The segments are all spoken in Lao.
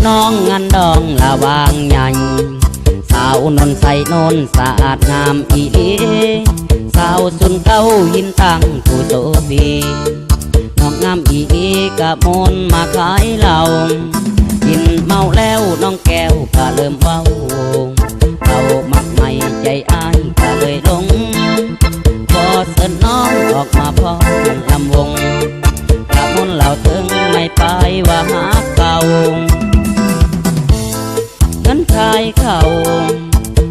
ນ້ອງງານດອງລະຫວ່າງໃຫຍ່ ສາວໂນນໄຊໂນນສະອາດງາມອີ່ຫຼີ ສາວສູນເກົ້າຫີນຕັ້ງຜູ້ໂສພີ ນ້ອງງາມອີ່ຫຼີກະມົນມາຂາຍເຫຼົ້າ ກິນເມົາແລ້ວນ້ອງແກ້ວກະເລີ່ມເວົ້າ ເວົ້າມັກໃໝ່ໃຈອ້າຍກະເລີຍຫຼົງ ຂໍເຊີນນ້ອງອອກມາພ້ອມລຳວົງ ກະມົນເລົ່າເຖິງໃນປາຍວ່າຮັກເກົ່າ ເງິນຂາຍເຂົ້າ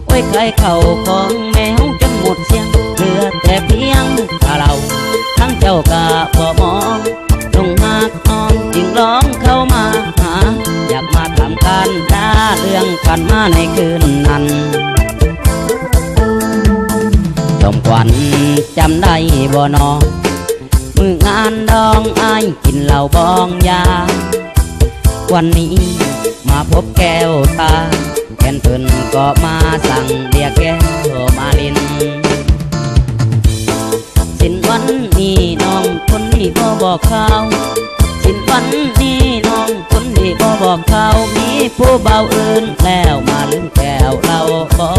ໂອ້ຍ ຂາຍເຂົ້າຂອງແມ່ເຮົາຈົນໝົດສຽງ ເຫຼືອແຕ່ພຽງຄ່າເຫຼົ້າ ທັງເຈົ້າກະບໍ່ມອງ ຫຼົງຮັກນ້ອງຈຶ່ງລອງເຂົ້າມາຫາ ຢາກມາຖາມການດາເລື່ອງຜ່ານມາໃນຄືນນັ້ນ ຈອມຂວັນຈຳໄດ້ບໍ່ນໍ ມື້ງານດອງອ້າຍກິນເຫຼົ້າບອງຢາ ວັນນີ້ມາພົບແກ້ວຕາ ແຟນເພິ່ນກໍມາສັ່ງເບຍແກ້ວມາຫຼິ້ນ ສິນວັນນີ້ນ້ອງຄົນດີບໍ່ບອກຂ່າວ ສິນວັນນີ້ນ້ອງຄົນດີບໍ່ບອກຂ່າວ ມີຜູ້ບ່າວອື່ນແລ້ວມາລືມແກ້ວເຫຼົ້າບໍ່?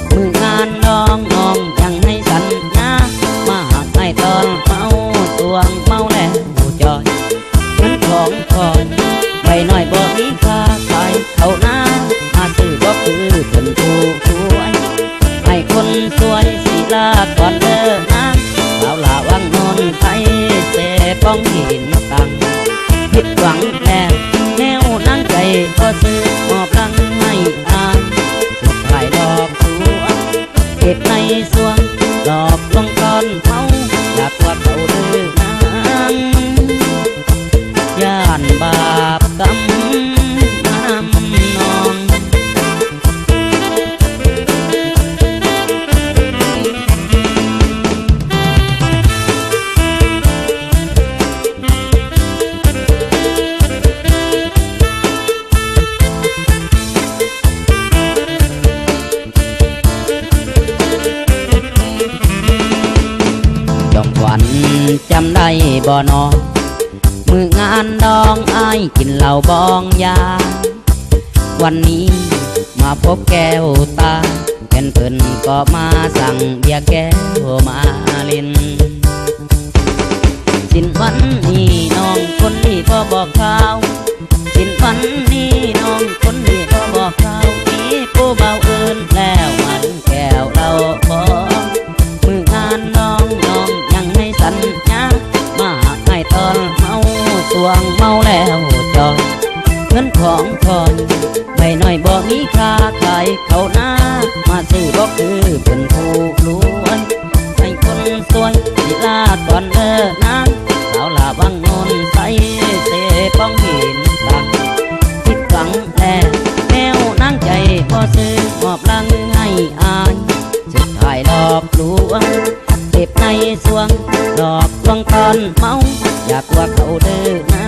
ມື້ງານດອງນ້ອງຍັງໃຫ້ສັນຍາ ມາຫາອ້າຍຕອນເມົາ ຊ່ວງເມົາແລ້ວຈ່ອຍ ເງິນຂອງຂ້ອຍໃບນ້ອຍບໍ່ມີຄ່າ ຂາຍເຂົ້ານາມາຊື້ບໍ່ຄືເພິ່ນຜູ້ຊ່ວຍ ໃຫ້ຄົນຊ່ວຍສີລາກ່ອນເດີນາງ ສາວຫຼ້າວັງໂນນໄຊເຊປ້ອງຫີນຕັ້ງ ຜິດຫວັງແລ້ວແນວນາງໃຈບໍ່ຊື້ ມອບຫຼັງໃຫ້ອ້າຍ ສຸດທ້າຍຫຼອກລວງ ເຮັດໃນຊ່ວງຫຼອກລວງຕອນເມົາ ຢາກວ່າເຂົາດື້ນາງ ຢ້ານບາບກຳນຳນ້ອງ. ຈອມຂວັນຈຳໄດ້ບໍ່ນໍ ມື້ງານດອງອ້າຍກິນເຫຼົ້າບອງຢາ ວັນນີ້ມາພົບແກ້ວຕາ ແຟນເພິ່ນກໍມາສັ່ງເບຍແກ້ວມາຫຼິ້ນ ສິນວັນນີ້ນ້ອງຄົນດີບໍ່ບອກຂ່າວ ສິນວັນນີ້ນ້ອງຄົນດີບໍ່ບອກຂ່າວ ມີຜູ້ບ່າວອື່ນແລ້ວມາລືມແກ້ວເຫຼົ້າບໍ່? ມື້ງານດອງນ້ອງຍັງໃຫ້ສັນຍາ ມາຫາອ້າຍຕອນເມົາ ຊ່ວງເມົາແລ້ວຈ່ອຍ ເງິນຂອງຂ້ອຍໃບນ້ອຍບໍ່ມີຄ່າ ຂາຍເຂົ້ານາມາຊື້ບໍ່ຄືເພິ່ນຜູ້ລວຍ ໃຫ້ຄົນຊ່ວຍສີລາກ່ອນເດີນາງ ສາວຫຼ້າວັງໂນນໄຊເຊປ້ອງຫີນຕັ້ງ ຜິດຫວັງແລ້ວແນວນາງໃຈບໍ່ຊື້ ມອບຫຼັງໃຫ້ອ້າຍ ສຸດທ້າຍຫຼອກລວງ ເຈັບໃນຊ່ວງຫຼອກລວງຕອນເມົາ ຢາກວ່າເຂົາດື້ນ